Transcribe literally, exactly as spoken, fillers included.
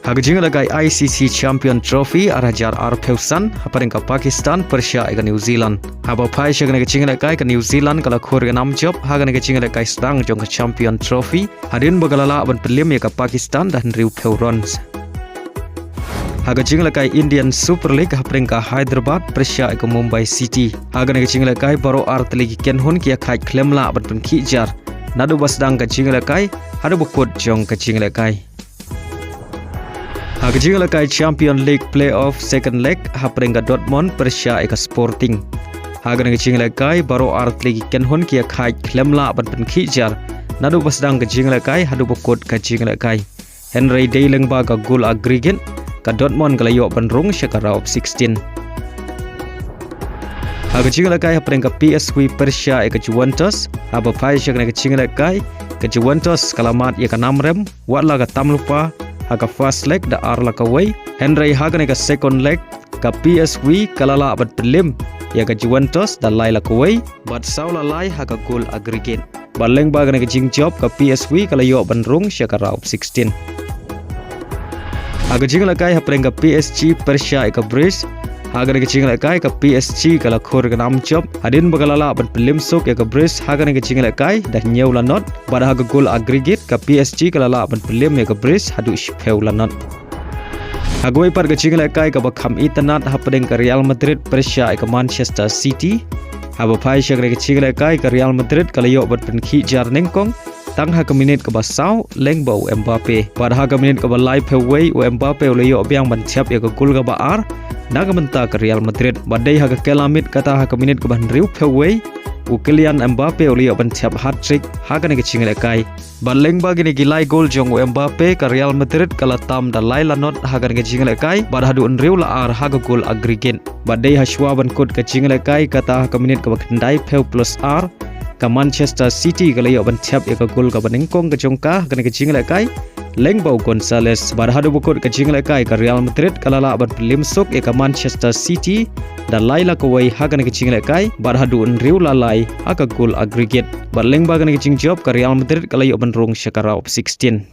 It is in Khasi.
Ha ka jingïalehkai I C C Champion Trophy ar hajar arphew san, hapdeng ka Pakistan pyrshah ïa ka New Zealand. Haba phai sha kane ka jingïalehkai, ka New Zealand ka la khur ïa ka nam jop ha kane ka jingïalehkai sdang jong ka Champion Trophy, hadien ba ka la lah ban pynliem ïa ka Pakistan da hynriewphew runs. Ha ka jingïalehkai Indian Super League, hapdeng ka Hyderabad pyrshah ïa ka Mumbai City. Ha kane ka jingïalehkai baroh artylli ki kynhun ki ïakhaid khlem lah ban pynkhih jar naduh ba sdang ka jingïalehkai haduh ba kut jong ka jingïalehkai. Ha ka jingïalehkai Champion League Playoff Second Leg, hapdeng ka Dortmund pyrshah ïa ka Sporting. Ha kane ka jingïalehkai baroh artylli ki kynhun ki ïakhaid khlem lah ban pynkhih jar naduh ba sdang ka jingïalehkai haduh ba kut ka jingïalehkai. Hynrei dei lyngba ka goal aggregate, ka Dortmund ka la ïoh ban rung sha ka round of sixteen. Ha ka jingïalehkai, hapdeng ka P S V pyrshah ïa ka Juventus, haba phai sha kane ka jingïalehkai, ka Juventus ka la mad ïa ka nam rem wat la ka tam lypa ha ka first leg da ar la kawei. Hynrei ha kane ka second leg, ka P S V ka la lah ban pynliem ïa ka Juventus da lai la kawei bad saw la lai ha ka goal aggregate. Bad lyngba kane ka jingjop, ka P S V ka la ïoh ban rung sha ka round of sixteen. Ha ka jingïalehkai, hapdeng ka P S G pyrshah ïa ka Brest. Ha kane ka jingïalehkai, ka P S G ka la khur ïa ka nam jop hadien ba ka la lah ban pynliem suk ïa ka Brest ha kane ka jingïalehkai da hynñiew la not. Bad ha ka goal aggregate, ka P S G ka la lah ban pynliem ïa ka Brest haduh shiphew la not. Ha kawei pat ka jingïalehkai kaba kham itynnad, hapdeng ka Real Madrid pyrshah ïa ka Manchester City. Haba phai sha kane ka jingïalehkai, ka Real Madrid ka la ïoh ban pynkhih jar nyngkong tang ha ka minit kaba saw lyngba u Mbappe. Bad ha ka minit kaba laiphew wei, u Mbappe u la ïoh biang ban thep ïa ka goal kaba ar na ka bynta ka Real Madrid. Bad dei ha ka kylla miet kata, ha ka minit kaba hynriewphew wei, u Kylian Mbappe u la ïoh ban thep hat-trick ha kane ka jingïalehkai. Bad lyngba kine ki lai goal jong u Mbappe, ka Real Madrid ka la tam da lai la not ha kane ka jingïalehkai bad haduh hynriew la ar ha ka goal aggregate. Bad dei ha shuwa ban kut ka jingïalehkai, kata ha ka minit kaba khyndaiphew plus ar, ka Manchester City ka la ïoh ban thep ïa ka goal kaba nyngkong ka jong ka ha kane ka jingïalehkai lyngba u Gonzalez. Bad haduh ba kut ka jingïalehkai, ka Real Madrid ka la lah ban pynliem suk ïa ka Manchester City da lai la kawei ha kane ka jingïalehkai bad haduh hynriew la lai ha ka goal aggregate. Bad lyngba kane ka jingjop, ka Real Madrid ka la ïoh ban rung sha ka round of sixteen.